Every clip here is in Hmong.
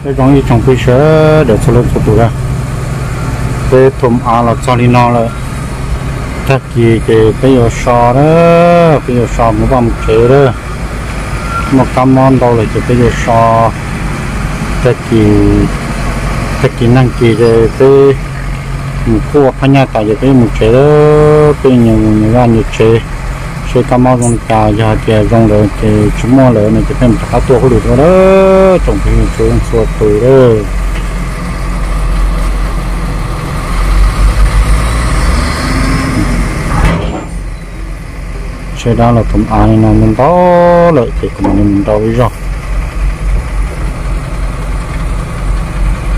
Peb zoo ib tsoom phooj ywg sawv daws txhua leej txhua tus na, peb thum av los txog li no lawm. Tag kis ces peb yuav so na, peb yuav so mus vaj mus tsev na. Muaj kab mob ntau lawm ces peb yuav so. Tag kis, tag kis nag kis ces peb mus kuaj phab nyaj tas ces peb mus tsev lawm, peb nyias mus nyias vaj nyias tsev. Seb kab mob zoo li cas, yog hais tias zoo lawm ces tsis muaj lawm no ces peb mam rov qab tuaj hauj lwm dua na, tsoom phooj ywg txhua leej txhua tus na. Seb dab laug thum av li no ntau ntau lawm ces kuv mam li mus nrau ib zaug.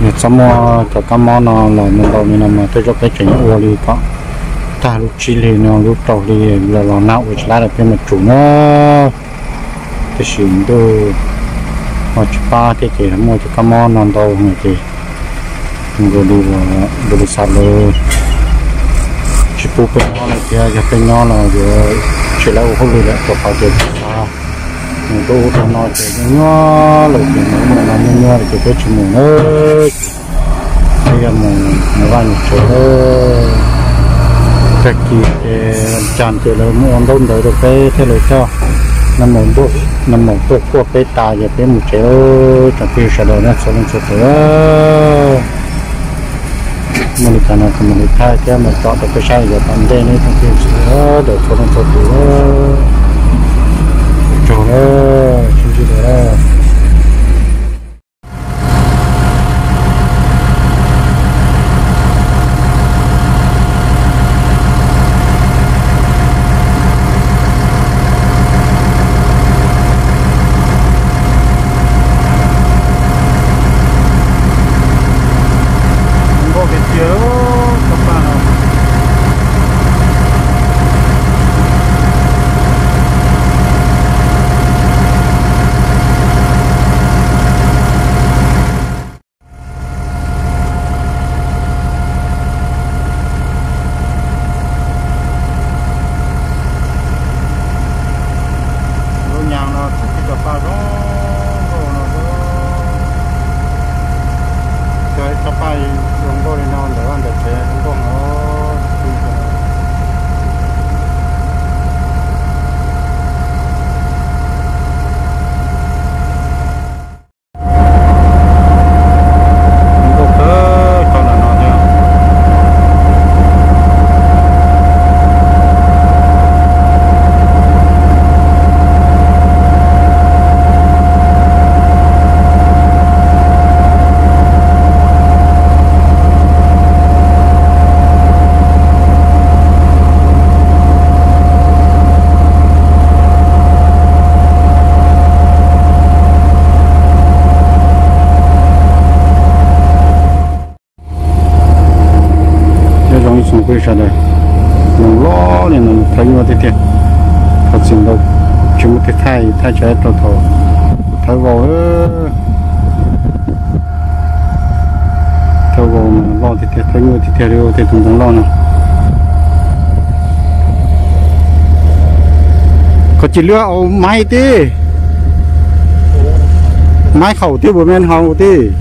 Yog txhob muaj cov kab mob no los mus nrau li no mas tej zaum peb tseem ua li kom tag lub tsib hli no lub rau hli los los nag ua tsis lab rau peb mus tsum na. Tiam sis ntuj ho tsis pab thiab ces muaj cov kab mob no ntau no ces nkaus li ua nkaus li xav lawv tsis pub peb nyob lawm thiab, yog peb nyob los yuav tsis lawv ua hauj lwm lawm rau qhov tias tsis xav mus rau ub rau no ces nyuaj nyuaj lawm ces mus ub mus no nyuaj nyuaj lawm ces peb tsis mus na. Peb yuav mus mus vaj mus tsev. Tag kis ces cas ces lawv muab ua ntaub ntawv rau peb thiab lawv coj naj maum tuaj kuaj peb tas ces peb mus tsev. Tsoom phooj ywg sawv daws nej txhua leej txhua tus, muaj li cas no kuv mam li thaij thiab mam tso rau peb saib yav tom ntej na tsoom phooj ywg sawv daws txhua leej txhua tus. Ua tsaug na, sib ntsib dua na. Nkauj tiag tiag, tsob paj no. Lub nyas no txhib tib cov paj zoo nkauj no, cog ib tsob paj zoo nkauj li no ntawm vaj ntawm tsev zoo nkauj no. Nkauj kawg cov ntawm no thiab. Nyob zoo ib tsoom phooj ywg sawv daws, noo loj li no thawb nyuaj tiag tiag. Thov txim ntau, tsis muaj tus thaij, thaij tsawg rau thaum thawb vau. Thawb vau mas loj tiag tiag, thawb nyuaj tiag tiag li tej tus ntoo loj no. Koj cia li au maib tib, maib khaum tib puas me hau tib.